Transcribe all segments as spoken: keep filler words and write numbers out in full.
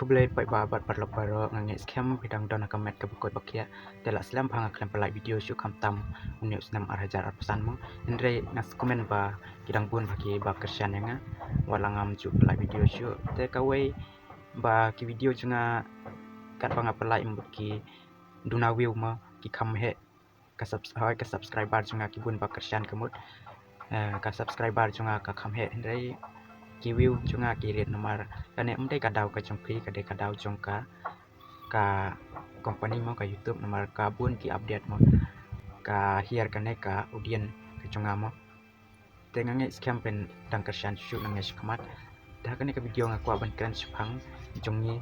Khublei paidbah bad paralok baroh, nga ngeit skhem phi dang don ha ka met kaba koit ba khiah. Te la slem ba nga khlem pynlait video shuh khamtam une u snem ar hajar arphew san mo. Hynrei nga sngewkmen ba ki dang bun ba ki ba kyrshan ïa nga, wat la ngam ju pynlait video shuh. Te kawei ba ki video jong nga katba nga pynlait mut ki duna view mo, ki kham heh. Ka subs-, hoi, ka subscriber jong nga ki bun ba kyrshan ka mut. Eh, ka subscriber jong nga ka kham heh, hynrei ki view jong nga ki rit namar kane ym dei ka daw ka jong phi, ka dei ka daw jong ka, ka company mo, ka YouTube, namar ka bun ki update mo, ka hiar kane ka audience ka jong nga mo. Te nga ngeit skhem phin dang kyrshan shuh nangne shakhmat. Te ha kane ka video nga kwah ban kren shaphang jong ngi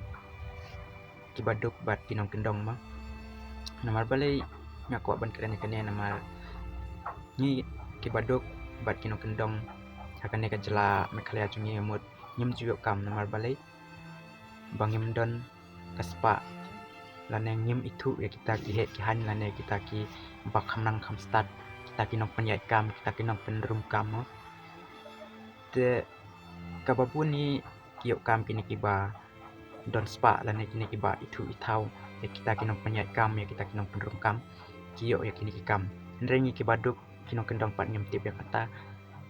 kiba duk bad ki nongkyndong mo. Namar balei nga kwah ban kren ïa kane? Namar ngi kiba duk bad ki nongkyndong ha kane ka jylla Meghalaya jong ngi mut ngim ju ïoh kam. Namar balei? Ba ngim don ka spah lane ngim ithuh ïa kita ki heh ki haiñ lane kita kiba kham nang kham stad, kita ki nongpynïaid kam, kita ki nongpynrung kam mo. Te kaba bun ngi ki ïoh kam kine kiba don spah lane kine kiba ithuh ithaw ïa kita ki nongpynïaid kam, ïa kita ki nongpynrung kam, ki ïoh ïa kine ki kam. Hynrei ngi kiba duk ki nongkyndong pat ngim tip ïa kata.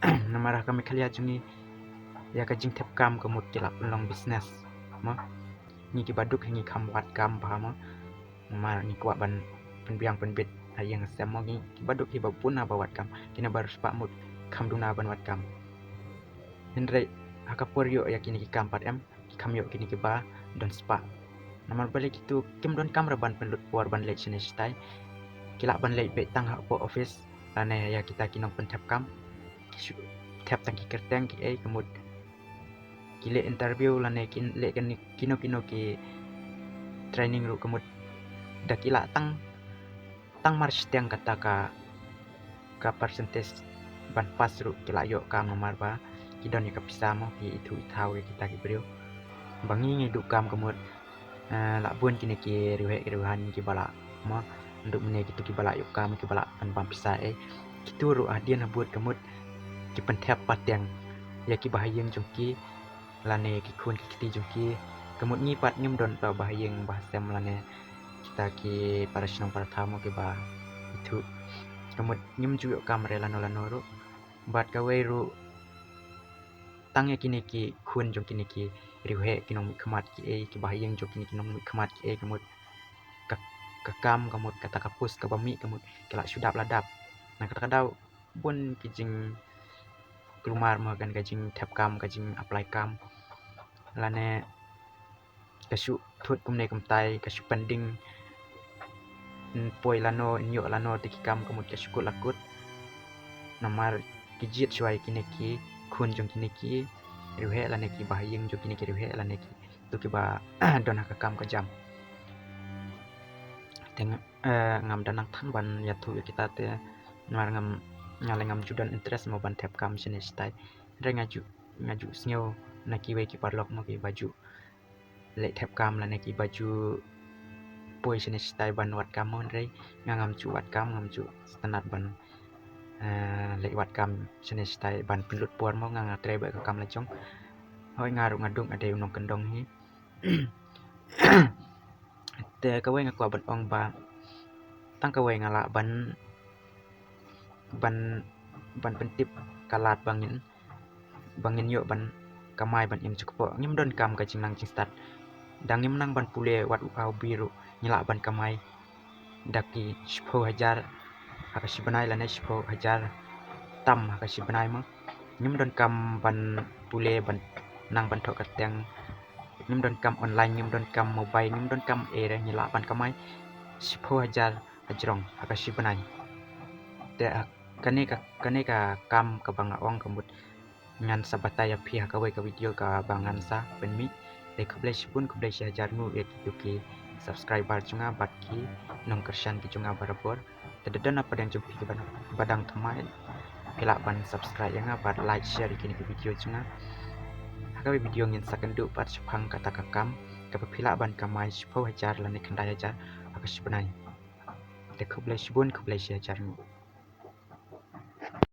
Namar ha ka Meghalaya jong ngi ïa ka jingthep kam ka mut ki la pynlong business mo. Ngi kiba duk ngi kham wad kam bha mo. Namar ngi kwah ban pynbiang pynbit ha ïing ha sem mo. Ngi kiba duk kiba bun na ba wad kam, kine ba riewspah mut kham duna ban wad kam. Hynrei ha ka por ïoh ïa kine ki kam pat em, ki kham ïoh kine kiba don spah. Namar balei? Kitu kim don kam re ban pynlut por ban leit shane shatai. Ki lah ban leit beit tang hapoh office lane ïa kita ki nongpynthep kam. Ki shu thep tang ki kyrteng kiei, ka mut ki leh interview lane ki leh kane kino kino ki training ruh, ka mut da ki lah tang tang mar shiteng kata ka, ka percentage ban pass ruh ki lah ïoh kam namar ba ki don ïa ka pisa mo, ki ithuh ithaw ïa kita ki briew. Ba ngi ngi duh kam ka mut, eh, lah bun kine ki riewheh ki riewhaiñ kiba lah mo, naduh mynne kitu kiba lah ïoh kam, kiba lah pynbam pisa eh. Kitu ruh hadien habud ka mut ki pynthep pateng ïa kiba ha ïing jong ki lane ki khun ki kti jong ki. Ka mut ngi pat ngim don tang ba ha ïing ba ha sem lane kita ki para shnong para thaw mo kiba ithuh. Ka mut ngim ju ïoh kam re lano lano ruh. Bad kawei ruh tang ïa kine ki khun jong kine ki riewheh ki nongmihkhmat kiei, kiba ha ïing jong kine ki nongmihkhmat kiei, ka mut ka, ka kam, ka mut kata ka post kaba mih ka mut ki lah shu dap la dap. Na kata ka daw bun ki jingkulmar mo, kan, ka jingthep kam, ka jing apply kam. Lane ka shu thut kumne kumtai, ka shu pending. Poi lano, ïoh lano te ki kam ka mut ka shu kut la kut. Namar ki jied shuwa ïa kine ki khun jong kine ki riewheh lane kiba ha ïing jong kine ki riewheh lane kitu kiba don ha ka kam ka jam. Te nga, eh, ngam da nang than ban ïathuh ïa kita te, namar ngam, nga lei ngam ju don interest mo ban thep kam shane shatai. Hynrei nga ju, nga ju sngew na kiwei ki paralok mo kiba ju leit thep kam lane kiba ju poi shane shatai ban wad kam mo, hynrei nga ngam ju wad kam, ngam ju sngewtynnat ban, eh, leit wad kam shane shatai ban pynlut por mo, nga, nga trei beit ka kam la jong. Hoi, nga ruh nga duk nga dei u nongkyndong hi. Te kawei nga kwah ban ong ba tang kawei nga lah ban, ban, ban pyntip ka lad ba ngin, ba ngin ïoh ban kamai ban im sha kpoh. Ngim don kam ka jingnang jingstad. Da ngim nang ban pule wat u A u B ruh ngi lah ban kamai da ki shiphew hajar ha ka shi bnai lane shiphew hajar tam ha ka shi bnai mo. Ngim don kam ban pule ban nang ban thoh kyrteng. Ngim don kam online, ngim don kam mobile, ngim don kam ei re, ngi lah ban kamai shiphew hajar hajrong ha ka shi bnai. Te ha kane ka, kane ka kam kaba nga ong ka mut ngan sa batai ïa phi ha kawei ka video kaba ngan sa pynmih. Te khublei shibun, khublei shi hajar nguh ïa kitu ki subscriber jong nga bad ki nongkyrshan ki jong nga barabor. Te da don na pdeng jong phi ba dang thymmai, phi lah ban subscribe ïa nga bad like, share ïa kine ki video jong nga. Ha kawei video ngin sa kynduh pat shaphang kata ka kam kaba phi lah ban kamai shiphew hajar lane khyndai hajar ha ka shi bnai. Te khublei shibun, khublei shi hajar nguh.